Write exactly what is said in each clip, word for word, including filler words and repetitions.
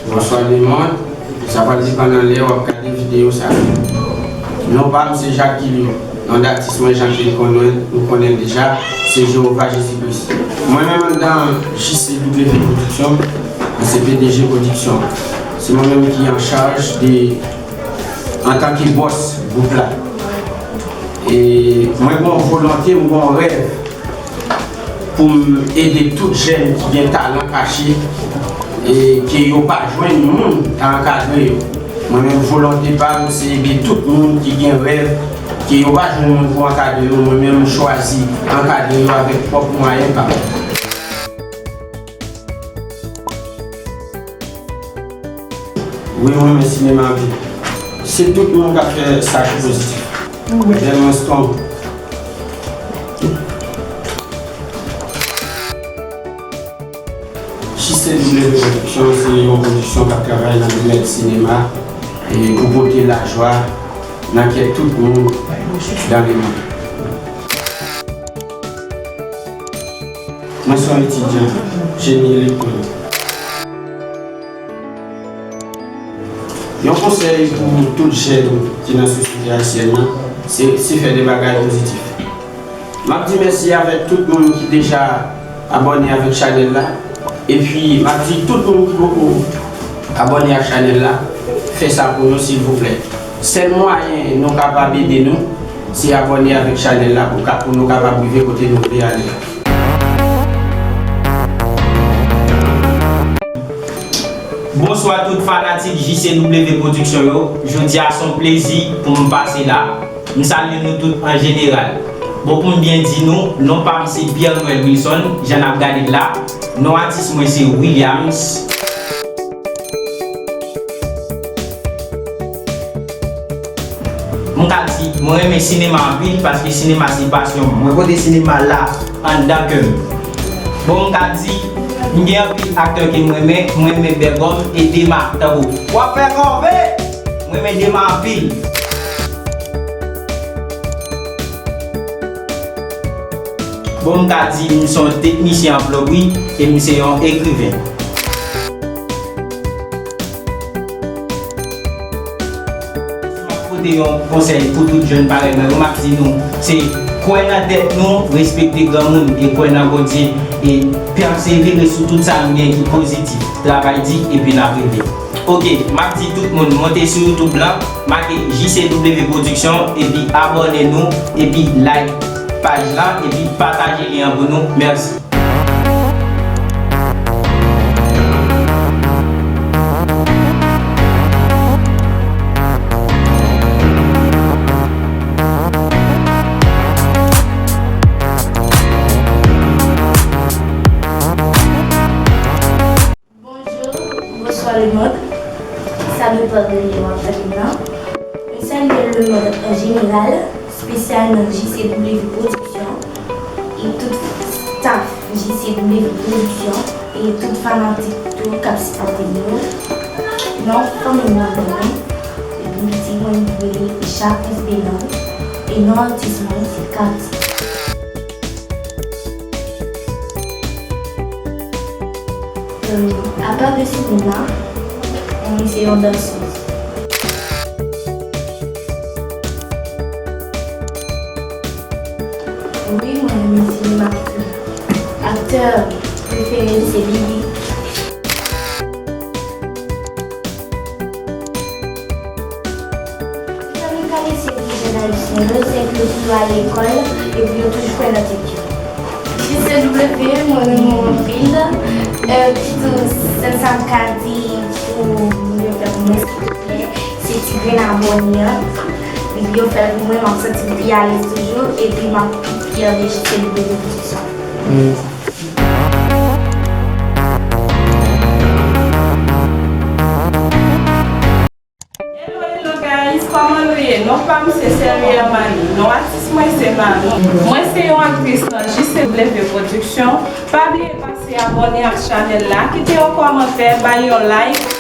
Bonswa lemonn. Sa pral depann nan lè w ap gade videyo sa. Non pa m se Jacques Guillot. Non d atis mwen jan ke nou konnen, nou konnen l deja, se Jewova Jezi Kris. Mwen menm anndan J C W Production, mwen se P D G Production. Se mwen menm ki an chaj de, antanke bòs gwoup la. E mwen gen yon volonte, mwen gen yon rèv pou m ede tout jèn ki gen talan kache e ke yo pa jwenn moun ka ankadre yo. Mwen menm, volonte pa m, se ede tout moun ki gen rèv, ke yo pa jwenn moun pou ankadre yo. Mwen menm, m chwazi ankadre yo avèk pwòp mwayen pa m. Wi, mwen renmen sinema anpil. Se tout moun k ap fè sa ki pozitif. Wi. Bèl mwen strong. J C W Production se yon pwodiksyon k ap travay nan domèn sinema e pou pote lajwa nan kè tout moun dans le monde. Mwen se yon etidyan jeni elektwonik. Yon konsèy pou tout jèn ki nan sosyete ayisyèn nan, se, se fè de bagay pozitif. M ap di mèsi avèk tout moun ki deja abòne avèk chanèl la. Epi, m ap di tout moun ki poko abòne ak chanèl la, fè sa pou nou, silvouplè. Sèl mwayen nou kapab ede nou, se abòne avèk chanèl la pou ka, pou nou kapab rive kote nou vle ale a. Bonswa tout fanatik J C W Production yo. Jodi a se yon plezi pou m pase la. M salye nou tout an jeneral. Bon, pou m byen di nou, non pa m se Pierre Noël Wilson, jan n ap gade l la. Non atis mwen se Williams. M ka di, mwen renmen sinema anpil paske sinema se pasyon m. Mwen pote sinema la anndan kè m. Bon, m ka di, m gen anpil aktè ke m renmen, m renmen Bègòm e Dema, tankou. W ap fè kòve! M renmen Dema anpil. Bon, m ka di, m se yon teknisyen an plonbri e m se yon ekriven. M ap pote yon konsèy pou tout jèn parèy mwen yo, m ap di nou, se kwè nan tèt nou, respekte granmoun e kwè nan Bondye e pèsevere sou tout sa nou gen ki pozitif. Travay di epi n ap rive. Oke, m ap di tout moun monte sou YouTube lan, make J C W Production epi abòne nou epi like paj lan epi pataje lyen an pou nou. Mèsi. Bonjou, bonswa lemonn. Sa depann de lè w ap tande m nan. Mwen salye lemonn an jeneral, espesyalman J C W Production e tout staff J C W Production e tout fanatik tou k ap sipòte m yo. Non fanmi m nan mwen, epi m piti mwen rele Jacques Bellon e non atis mwen se Katy. Euh, apa de sinema, mwen se yon dansèz. Wi, mwen renmen sinema anpil. Aktè prefere m se Bibi. Sa nou ka mesye pou jèn ayisyen yo, se ke pou yo al lekòl epi yo toujou kwè nan tèt yo. J C W, mwen renmen w anpil. Euh, kisa m ka di pou moun yo fè pou mwen, silvouplè, se ti grenn abòne an. Yo fè l pou mwen, m ap santi m pi alèz toujou, epi m ap pi fyè de J C W Production. Hello, hello guys, kòman nou ye? Non pa m se Sherry Hermanie. Non atis mwen se Marie. Mwen se yon aktris nan J C W Production. Pa bliye pase abòne ak chanèl la, kite yon kòmantè, bay yon like.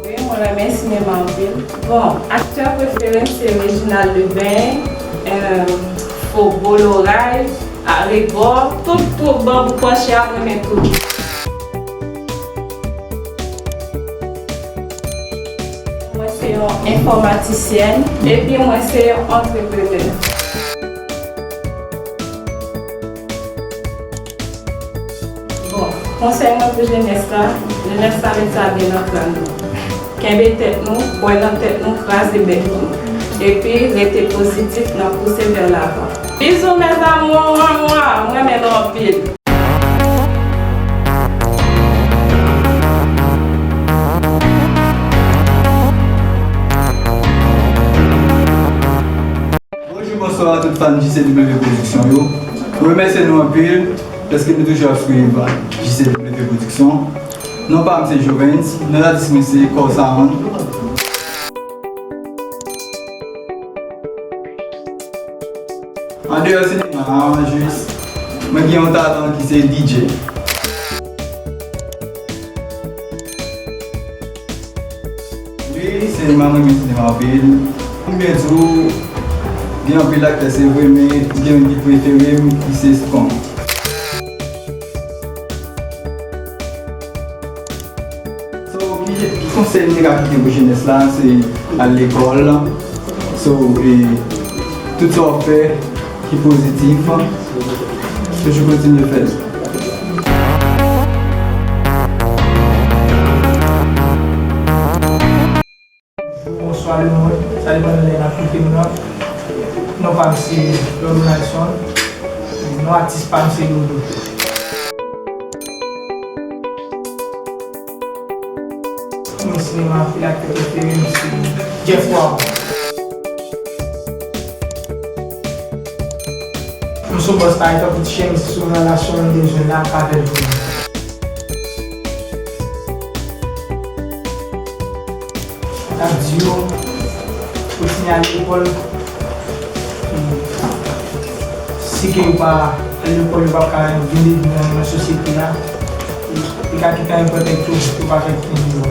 Wi, mwen renmen sinema anpil. Bon, aktè prefere m se Reginald Levin, euh, Fobo Loray, Rebò, tout, tout banbou panche a, mwen renmen tout. Mwen se yon enfòmatisyèn, epi mwen se yon antreprenè. Bon, konsèy mwen pou jenès la, jenès la met sa byen nan kràn nou. Kenbe tèt nou, kwè nan tèt nou, kraze bèk nou. Epi rete pozitif nan pouse vè lavan. Bizou mes amours, mwa, mwa, mwen renmen nou anpil. Bonjou, bonswa tout fan J C W Production yo. Nou remèsye nou anpil dèske nou toujou ap swiv J C W Production. Non pa m se Jovens, non atis mwen se Core Sound. Andeyò sinema a, jis, mwen gen yon talan ki se D J. Wi, sinema, mwen renmen sinema anpil. M byen di w, gen anpil aktè, se vre, men gen youn ki prefere m, ki se Strong. So, ki, ki konsèy m te ka kite pou jenès la, se al lekòl. So, e, tout sa w ap fè ki pozitif, toujou kontinye fè l. Bonswa lemonn, sa depann nan lè n ap koute m nan. Non pa m se Lolo Nalson, non atis pa m se Lolo. Nan sinema, aktè prefere m se Jeff Wall. M sou bòs pa etan pou ti chen, m sou relasyon m bezwen la avèk ou. Mwen t ap di yo, kontinye al lekòl. Si ke yo pa al lekòl, yo p ap ka vin ede nan, nan sosyete a. Li ka kite yon pòtèk tou, yo pa fè kite yo.